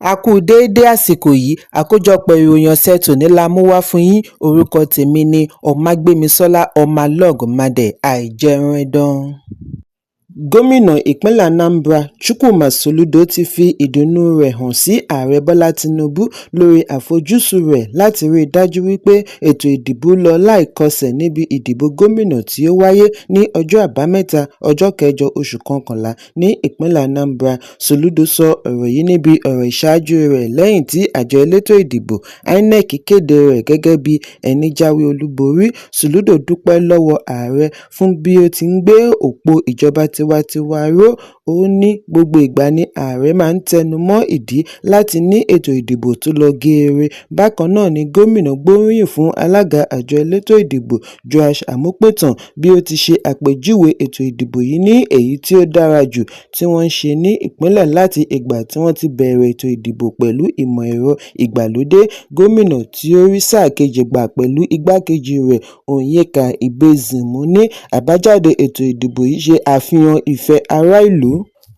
A kú déédé àsìkò yìí. Àkójọpọ̀ ìròyìn ọ̀sẹ̀ tòní la mú wá fún yín. Orúkọ tèmi ni Ọmágbémisọ́lá ọmọlọ́gọ̀mádé àìjẹunẹdàn. Gómìnà ìpínlẹ̀ Anambra Chukwuma Soludo ti fi ìdùnnú rẹ̀ hàn sí Ààrẹ Bọ́lá Tinubu lórí àfojúsùn rẹ̀ láti rí i dájú wípé ètò ìdìbò lọ láìkọsẹ̀ níbi ìdìbò gómìnà tí ó wáyé ní ọjọ́ Àbámẹ́ta, ọjọ́ kẹjọ oṣù kọkànlá ní ìpínlẹ̀ Anambra. Soludo sọ ọ̀rọ̀ yìí níbi ọ̀rọ̀ ìṣáájú rẹ̀ lẹ́yìn tí àjọ elétò ìdìbò INEC kéde rẹ̀ gẹ́gẹ́ bí ẹni jáwé olúborí. Soludo dúpẹ́ lọ́wọ́ ààrẹ fún bí ó ti ń gbé òpó ìjọba tiwantiwa ró. Ó ní gbogbo ìgbà ni ààrẹ máa ń tẹnu mọ́ ìdí láti ní ètò ìdìbò tó lọ geere. Bákan náà ni gómìnà gbóríyìn fún alága àjọ elétò ìdìbò Joash Amupitan bí ó ti ṣe àpèjúwe ètò ìdìbò yìí ní èyí tí ó dára jù tí wọ́n ṣe ní ìpínlẹ̀ láti ìgbà tí wọ́n ti bẹ̀rẹ̀ ètò ìdìbò pẹ̀lú ìmọ̀ ẹ̀rọ ìgbàlódé. Gómìnà tí ó rí sáà kejì gbà pẹ̀lú igbákejì rẹ̀ Onyeka Ibezim ní àbájáde ètò ìdìbò yìí ṣe àfihàn ìfẹ́ ará ìlú.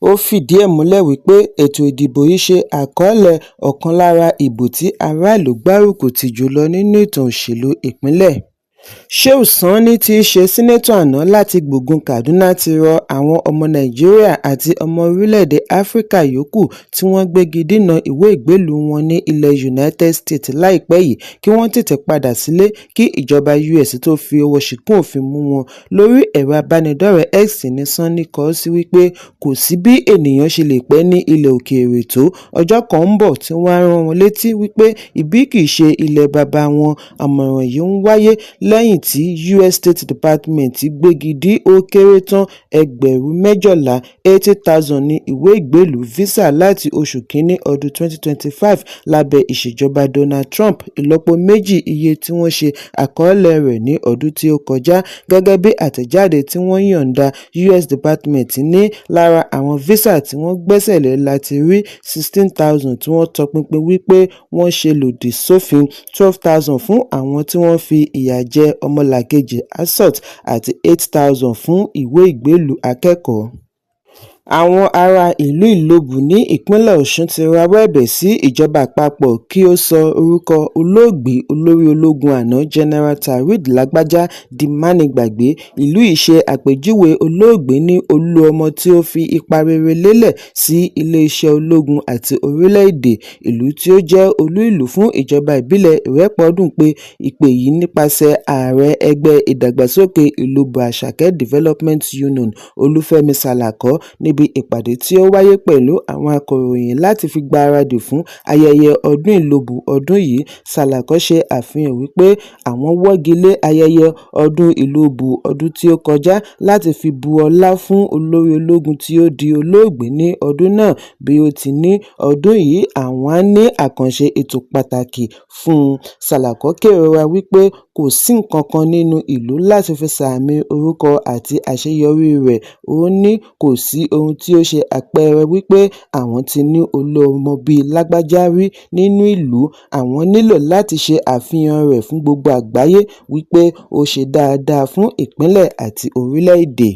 Ó fìdí ẹ̀ múlẹ̀ wípé ètò ìdìbò yìí ṣe àkọọ́lẹ̀ ọ̀kan lára ìbò tí ará ìlú gbárùkù tì jùlọ nínú ìtàn òṣèlú ìpínlẹ̀. Shehu Sani tí í ṣe Seneto àná láti gbógun Kaduna ti rọ àwọn ọmọ Nàìjíríà àti ọmọ orílẹ̀-èdè Áfíríkà yòókù tí wọ́n gbégi dínà ìwé ìgbélùú wọn ní ilẹ̀ United States láìpẹ́ yìí kí wọ́n tètè padà sílé kí ìjọba US tó fi ọwọ́ ṣìkún òfin mú wọn. Lórí ẹ̀rọ ìbánidọ́rẹ̀ẹ́ X ní Sanni kọ sí wípé kò sí bí ènìyàn ṣe lè pẹ́ ní ilẹ̀ òkèèrè tó, ọjọ́ kan ń bọ̀ tí wọ́n á rán wọn létí wípé ibí kìí ṣe ilẹ̀ baba wọn. Àmọ̀ràn yìí ń wáyé lẹ́yìn tí US State Department gbégi dí ó kéré tán ẹgbẹ̀rún mẹ́jọlá 80,000 ní ìwé ìgbélùú visa láti oṣù kínní ọdún 2025 lábẹ́ ìṣèjọba Donald Trump, ìlọ́po méjì iye tí wọ́n ṣe àkọọ́lẹ̀ rẹ̀ ní ọdún tí ó kọjá. Gẹ́gẹ́ bí àtẹ̀jáde tí wọ́n yọ̀ǹda, US Department ní lára àwọn visa tí wọ́n gbẹ́sẹ̀ lé láti rí 16,000 tí wọ́n tọpinpin wípé wọ́n ṣe lòdì sófin, 12,000 fún àwọn tí wọ́n fi ìyà jẹ ọmọlàkejì assault àti 8,000 fún ìwé ìgbélùú akẹ́kọ̀ọ́. Àwọn ará ìlú Ìlobù ní ìpínlẹ̀ Ọ̀ṣun ti rawọ́ ẹ̀bẹ̀ sí ìjọba àpapọ̀ kí ó sọ orúkọ olóògbé olórí ológun àná General Taoreed Lagbaja di mánigbàgbé. Ìlú yìí ṣe àpèjúwe olóògbé ní olú ọmọ tí ó fi ipa rere lélẹ̀ sí iléeṣẹ́ ológun àti orílẹ̀-èdè. Ìlú tí ó jẹ́ olú ìlú fún ìjọba ìbílẹ̀ Ìrẹ́pọ̀dùn pe ìpè yìí nípasẹ̀ ààrẹ ẹgbẹ́ ìdàgbàsókè Ìlobù Àṣàkẹ́ Development Union, Olúfẹ́mi Sàlàkọ́, níbi ìpàdé tí ó wáyé pẹ̀lú àwọn akọ̀ròyìn láti fi gbáradì fún ayẹyẹ ọdún Ìlobù ọdún yìí. Sàlàkọ́ ṣe àfihàn wípé àwọn wọ́gi lé ayẹyẹ ọdún Ìlobù ọdún tí ó kọjá láti fi bu ọlá fún olórí ológun tí ó di olóògbé ní ọdún náà bí ó ti ní ọdún yìí àwọn á ní àkànṣe ètò pàtàkì fún un. Sàlàkọ́ kérora wípé kò sí nǹkankan nínú ìlú láti fi sààmì orúkọ àti àṣeyọrí rẹ̀. Ó ní kò sí ohun tí ó ṣe àpẹẹrẹ wípé àwọn ti ní olú ọmọ bíi Lágbájá rí nínú ìlú, àwọn nílò láti ṣe àfihàn rẹ̀ fún gbogbo àgbáyé wípé ó ṣe dáadáa fún ìpínlẹ̀ àti orílẹ̀-èdè.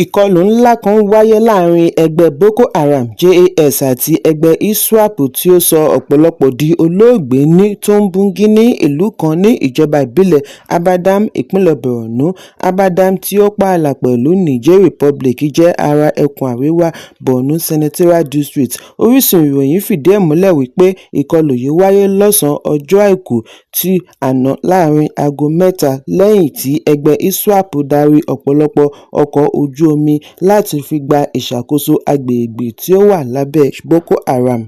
Ìkọlù ńlá kan wáyé láàrin ẹgbẹ́ Boko Haram JAS àti ẹgbẹ́ ISWAP tí ó sọ ọ̀pọ̀lọpọ̀ di olóògbé ní Tombungi ní ìlú kan ní ìjọba ìbílẹ̀ Abadam, ìpínlẹ̀ Borno. Abadam tí ó pààlà pẹ̀lú Niger Republic jẹ́ ara ẹkùn àríwá Borno Senatorial District. Orísun ìròyìn fìdí ẹ̀ múlẹ̀ wípé ìkọlù yìí wáyé lọ́sàn-án ọjọ́ Àìkú tí àná láàrin aago 3 lẹ́yìn tí ẹgbẹ́ ISWAP darí ọ̀pọ̀lọpọ̀ ọkọ̀ ojú omi láti fi gba ìṣàkóso agbègbè tí ó wà lábẹ́ Boko Haram.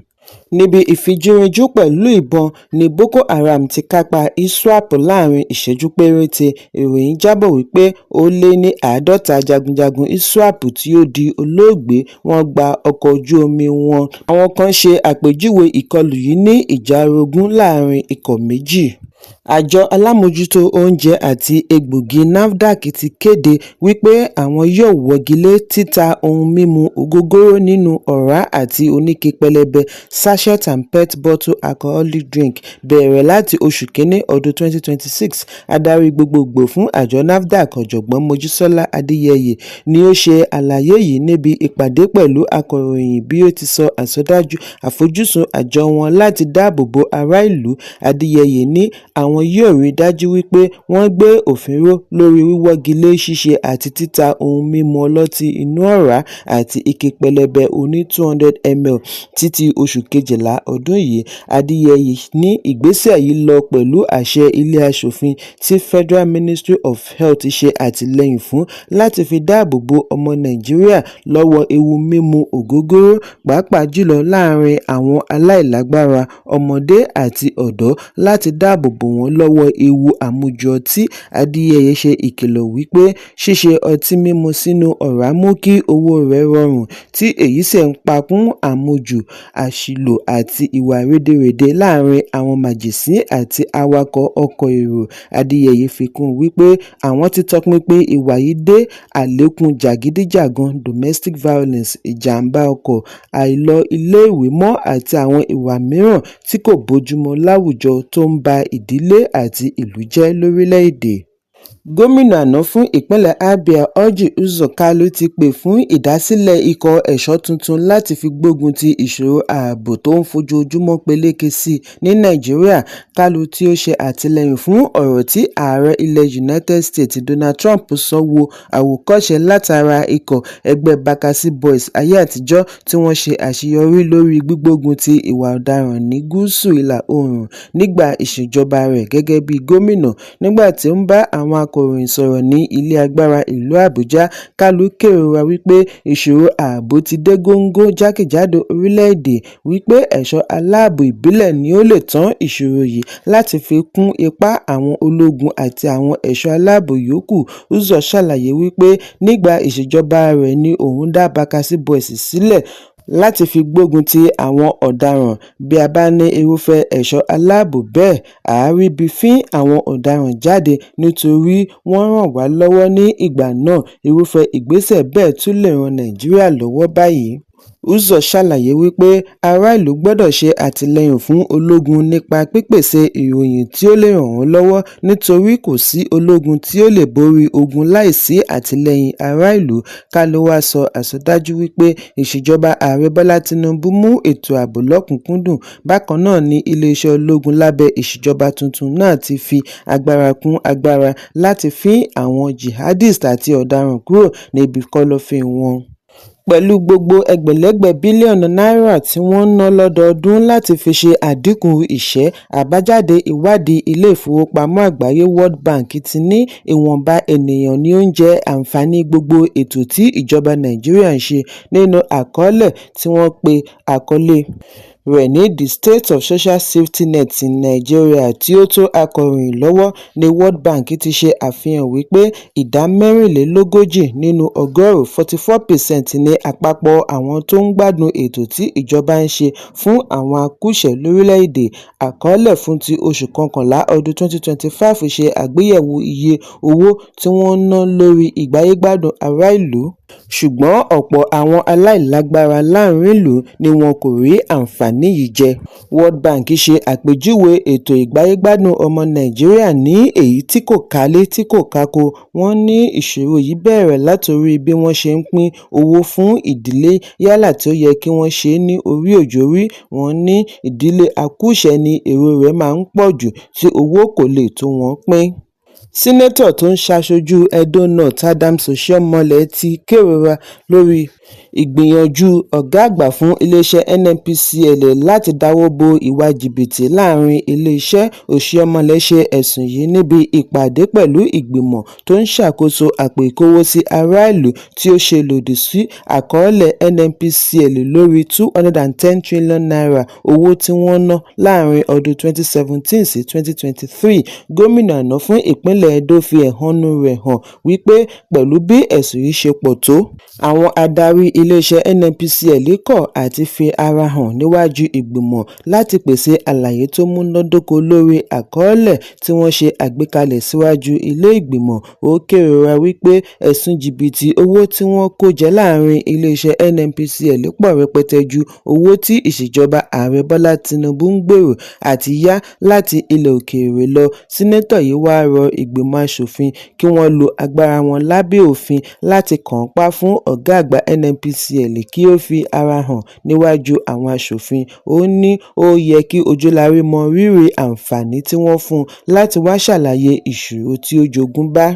Níbi ìfijúrinjú pẹ̀lú ìbọn ní Boko Haram ti kápá ISWAP láàrin ìṣẹ́jú péréte. Ìròyìn jábọ̀ wípé ó lé ní 50 jagunjagun ISWAP tí ó di olóògbé, wọ́n gba ọkọ̀ ojú omi wọn. Àwọn kan ṣe àpèjúwe ìkọlù yìí ní ìjà orogún láàrin ikọ̀ méjì. Àjọ alámòójútó oúnjẹ àti egbòogi NAFDAC ti kéde wípé àwọn yóò wọ́gi lé títa ohun mímu ògógóró nínú ọ̀rá àti oníke pẹlẹbẹ, sachet and pet bottle alcoholic drink, bẹ̀rẹ̀ láti oṣù kínní ọdún 2026. Adarí gbogboògbò fún àjọ NAFDAC, Ọ̀jọ̀gbọ́n Mojísọ́lá Adéyẹyẹ, ni ó ṣe àlàyé yìí níbi ìpàdé pẹ̀lú akọ̀ròyìn bí ó ti sọ àsọdájú àfojúsùn àjọ wọn láti dáàbò bo ará ìlú. Adéyẹyẹ ní àwọn yóò rí i dájú wípé wọ́n gbé òfin ró lórí wíwọ́gi lé ṣíṣe àti títa ohun mímu ọlọ́tí inú ọ̀rá àti ike pẹlẹbẹ oní 200 ml títí oṣù kejìlá ọdún yìí. Adéyẹyẹ ní ìgbésẹ̀ yìí lọ pẹ̀lú àṣẹ ilé aṣòfin tí Federal Ministry of Health ṣe àtìlẹ́yìn fún láti fi dáàbò bo ọmọ Nàìjíríà lọ́wọ́ ewu mímu ògógóró, pàápàá jùlọ láàrin àwọn aláìlágbára, ọmọdé àti ọ̀dọ́, láti dáàbò bò wọ́n lọ́wọ́ ewu àmujù ọtí. Adéyẹyẹ ṣe ìkìlọ̀ wípé ṣíṣe ọtí mímu sínú ọ̀rá mú kí owó rẹ̀ rọrùn, tí èyí sì ń pakún àmujù, àṣìlò àti ìwà rẹ́dẹ̀rẹ́dẹ́ láàrin àwọn màjèsín àti awakọ̀ ọkọ̀ èrò. Adéyẹyẹ fi kún un wípé àwọn ti tọpinpin ìwà yìí dé àlékún jàgídíjàgan, domestic violence, ìjàmbá ọkọ̀, àìlọ iléèwé mọ́ àti àwọn ìwà mìíràn tí kò bójúmu láwùjọ tó ń ba ìdílé àti ìlú jẹ́ lórílẹ̀-èdè. Gómìnà àná fún ìpínlẹ̀ Abia, Orji Uzor Kalu, ti pè fún ìdásílẹ̀ ikọ̀ ẹ̀ṣọ́ tuntun láti fi gbógun ti ìṣòro ààbò tó ń fojoojúmọ́ peléke sí i ní Nàìjíríà. Kalu, tí ó ṣe àtìlẹ́yìn fún ọ̀rọ̀ tí ààrẹ ilẹ̀ United States Donald Trump sọ wo àwòkọ́ṣe látara ikọ̀ ẹgbẹ́ Bakassi Boys ayé àtijọ́ tí wọ́n ṣe àṣeyọrí lórí gbígbógun ti ìwà ọ̀daràn ní gúúsù ìlà oòrùn nígbà ìṣèjọba rẹ̀ gẹ́gẹ́ bí gómìnà. Nígbà tí ó ń bá àwọn akọ̀ròyìn sọ̀rọ̀ ní ilé agbára ìlú Àbújá, Kalu kérora wípé ìṣòro ààbò ti dé góńgó jákèjádò orílẹ̀-èdè, wípé ẹ̀ṣọ́ aláàbò ìbílẹ̀ ni ó lè tán ìṣòro yìí láti fi kún ipá àwọn ológun àti àwọn ẹ̀ṣọ́ aláàbò yòókù. Uzor ṣàlàyé wípé nígbà ìṣèjọba rẹ̀ ní òun dá Bakassi Boys sílẹ̀ láti fi gbógun ti àwọn ọ̀daràn. Bí a bá ní irúfẹ́ ẹ̀ṣọ́ aláàbò bẹ́ẹ̀, àá ríbi fín àwọn ọ̀daràn jáde nítorí wọ́n ràn wá lọ́wọ́ ní ìgbà náà. Irúfẹ́ ìgbésẹ̀ bẹ́ẹ̀ tún lè ran Nàìjíríà lọ́wọ́ báyìí. Uzor ṣàlàyé wípé ará ìlú gbọ́dọ̀ ṣe àtìlẹ́yìn fún ológun nípa pípèsè ìròyìn tí ó lè ràn wọ́n lọ́wọ́ nítorí kò sí ológun tí ó lè borí ogun láìsí àtìlẹ́yìn ará ìlú. Kalu wá sọ àsọdájú wípé ìṣèjọba ààrẹ Bọ́lá Tinubu mú ètò ààbò lọ́kùn-ún-kúndùn. Bákan náà ni iléeṣẹ́ ológun lábẹ́ ìṣèjọba tuntun náà ti fi agbára kún agbára láti fín àwọn jihadists àti ọ̀daràn kúrò níbi kọ́lọ́fín wọn. Pẹ̀lú gbogbo ẹgbẹ̀lẹ́gbẹ̀ bílíọ̀nù náírà tí wọ́n ń ná lọ́dọọdún láti fi ṣe àdínkù ìṣẹ́, àbájáde ìwádìí Ilé Ìfowópamọ́ Àgbáyé World Bank ti ní ìwọ̀nba ènìyàn ni ó ń jẹ àǹfààní gbogbo ètò tí ìjọba Nàìjíríà ń ṣe. Nínú àkọọ́lẹ̀ tí wọ́n pe àkọlé rẹ̀ ní "The State of Social Safety Nets in Nigeria", tí ó tó akọ̀ròyìn lọ́wọ́ ní World Bank ti ṣe àfihàn wípé ìdá 44 nínú ọgọ́rùn-ún, 44%, ní àpapọ̀ àwọn tó ń gbádùn ètò tí ìjọba ń ṣe fún àwọn akúṣẹ̀ẹ́ lórílẹ̀-èdè. Àkọọ́lẹ̀ fún ti oṣù kọkànlá ọdún 2025 ṣe àgbéyẹ̀wò iye owó tí wọ́n ń ná lórí ìgbáyé-gbádùn ará ìlú. Ṣùgbọ́n ọ̀pọ̀ àwọn aláìlágbára láàrin ìlú ni wọn kò rí àǹfààní yìí jẹ. World Bank ṣe àpèjúwe ètò ìgbáyé-gbádùn ọmọ Nàìjíríà ní èyí tí kò kálé tí kò kákó. Wọ́n ní ìṣòro yìí bẹ̀rẹ̀ látorí bí wọ́n ṣe ń pín owó fún ìdílé yálà tí ó yẹ kí wọ́n ṣe é ní orí-ò-jọ̀rí. Wọ́n ní ìdílé akúṣẹ̀ẹ́ ni èrò rẹ̀ máa ń pọ̀ jù tí owó kò lè tó wọn pín. Sínátọ̀ tó ń ṣaṣojú Edo North, Adams Oshiomhole, ti kérora lórí ìgbìyànjú ọ̀gá àgbà fún iléeṣẹ́ NNPCL láti dáwọ́ bo ìwà jìbìtì láàrin iléeṣẹ́. Oshiomhole ṣe ẹ̀sùn yìí níbi ìpàdé pẹ̀lú ìgbìmọ̀ tó ń ṣàkóso àpò ìkówósí aráàlú tí ó ṣe lòdì sí àkọọ́lẹ̀ NNPCL lórí ₦210 trillion owó tí wọ́n ná láàrin ọdún 2017 sí 2023. Gómìnà àná fún ìpínlẹ̀ Edo fi ẹ̀hónú rẹ̀ hàn wípé pẹ̀lú bí ẹ̀sùn yìí ṣe pọ̀ tó, àwọn adarí Olùdarí iléeṣẹ́ NNPCL kọ̀ àti fi ara hàn níwájú ìgbìmọ̀ láti pèsè àlàyé tó múnádóko lórí àkọọ́lẹ̀ tí wọ́n ṣe àgbékalẹ̀ síwájú ilé ìgbìmọ̀. Ó kérora wípé ẹ̀sùn jìbìtì owó tí wọ́n kó jẹ láàrin iléeṣẹ́ NNPCL pọ̀ rẹpẹtẹ ju owó tí ìṣèjọba Ààrẹ Bọ́lá Tinubu ń gbèrò àti yá láti ilẹ̀ òkèèrè lọ. Sẹ́nẹ́tọ̀ yìí wá rọ ìgbìmọ̀ aṣòfin kí wọ́n lo agbára wọn lábẹ́ òfin láti kànńpá fún ọ̀gá àgbà NNPCL kí ó fi ara hàn níwájú àwọn aṣòfin. Ó ní ó yẹ kí Ojúlárí mọ rírì àǹfààní tí wọ́n fún un láti wá ṣàlàyé ìṣòro tí ó jogún bá.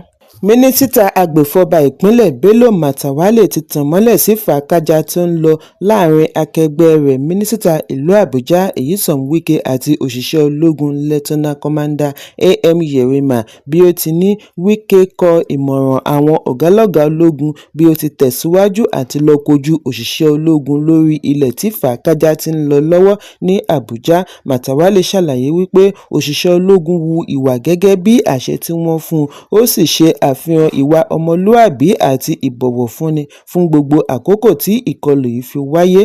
Mínísítà agbèfọ́ba ìpínlẹ̀ Bello Matawalle ti tànmọ́lẹ̀ sí fàákájàá tó ń lọ láàrin akẹgbẹ́ rẹ̀ mínísítà ìlú Àbújá Nyesom Wike àti òṣìṣẹ́ ológun Lieutenant Commander A.M. Yerima bí ó ti ní Wike kọ ìmọ̀ràn àwọn ọ̀gálọ́gàá ológun bí ó ti tẹ̀síwájú àti lọ kojú òṣìṣẹ́ ológun lórí ilẹ̀ tí fàákájàá ti ń lọ lọ́wọ́ ní Àbújá. Matawalle ṣàlàyé wípé òṣìṣẹ́ ológun hu ìwà gẹ́gẹ́ bí àṣẹ tí wọ́n fún un, ó sì ṣe àfihàn ìwà ọmọlúàbí àti ìbọ̀wọ̀fúnni fún gbogbo àkókò tí ìkọlù yìí fi wáyé.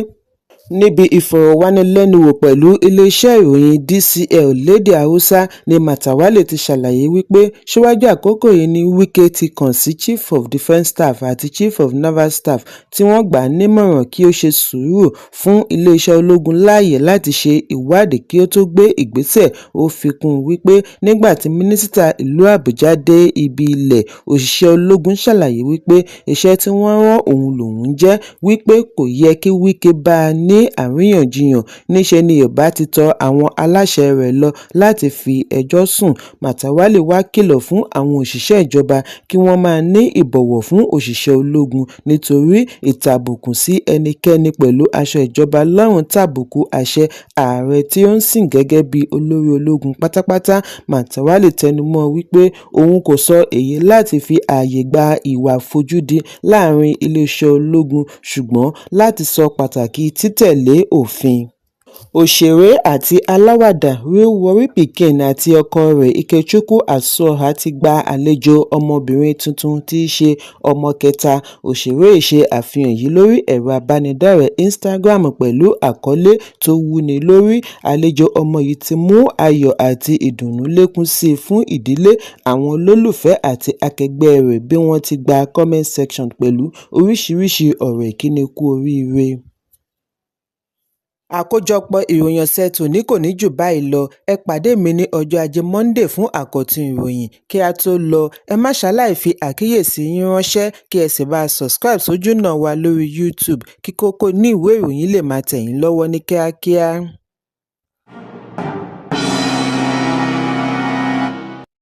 Níbi ìfọ̀rọ̀wánilẹ́nuwò pẹ̀lú iléeṣẹ́ ìròyìn DCL lédè Haúsá ní Matawalle ti ṣàlàyé wípé síwájú àkókò yìí ni Wike ti kàn sí Chief of Defence Staff àti Chief of Naval Staff tí wọ́n gbà á nímọ̀ràn kí ó ṣe sùúrù fún iléeṣẹ́ ológun láàyè láti ṣe ìwádìí kí ó tó gbé ìgbésẹ̀. Ó fi kún un wípé nígbà tí mínísítà ìlú Àbújá dé ibi ilé òṣìṣẹ́ ológun ṣàlàyé wípé iṣẹ́ tí wọ́n rán òun lòún ń jẹ́, wípé kò yẹ kí Wike bá a ní àríyànjiyàn, níṣe ni ìbá ti tọ àwọn aláṣẹ rẹ̀ lọ láti fi ẹjọ́ sùn. Matawalle wá kìlọ̀ fún àwọn òṣìṣẹ́ ìjọba kí wọ́n máa ní ìbọ̀wọ̀ fún òṣìṣẹ́ ológun nítorí ìtàbùkù sí ẹnikẹ́ni pẹ̀lú aṣọ ìjọba lọ́rùn tàbùkù àṣẹ ààrẹ tí ó ń sìn gẹ́gẹ́ bí olórí ológun pátápátá. Matawalle tẹnumọ́ wípé òun kò sọ èyí láti fi ààyè gba ìwà àfojúdi láàrin iléeṣẹ́ ológun ṣùgbọ́n láti sọ pàtàkì títẹ̀lé òfin. Òṣèré àti aláwàdà Real Warri Pikin àti ọkọ rẹ̀ Ikechukwu Azuoha ti gba àlejò ọmọbìnrin tuntun tí í ṣe ọmọ kẹta. Òṣèré yìí ṣe àfihàn yìí lórí ẹ̀rọ ìbánidọ́rẹ̀ẹ́ Instagram pẹ̀lú àkọlé tó wúni lórí. Àlejò ọmọ yìí ti mú ayọ̀ àti ìdùnnú lékún sí i fún ìdílé, àwọn olólùfẹ́ àti akẹgbẹ́ rẹ̀ bí wọ́n ti gba comment section pẹ̀lú oríṣiríṣi ọ̀rọ̀ ìkíni kú oríire. Àkójọpọ̀ ìròyìn ọ̀sẹ̀ tòní kò ní jù báyìí lọ. Ẹ pàdé mi ní ọjọ́ Ajé Monday fún àkọ́tún ìròyìn. Kí a tó lọ, ẹ má ṣaláì fi àkíyèsí yín ránṣẹ́ kí ẹ sì bá subscribe sójúnà wa lórí YouTube kí kókó ní ìwé ìròyìn lè máa tẹ̀ yín lọ́wọ́ ní kíákíá.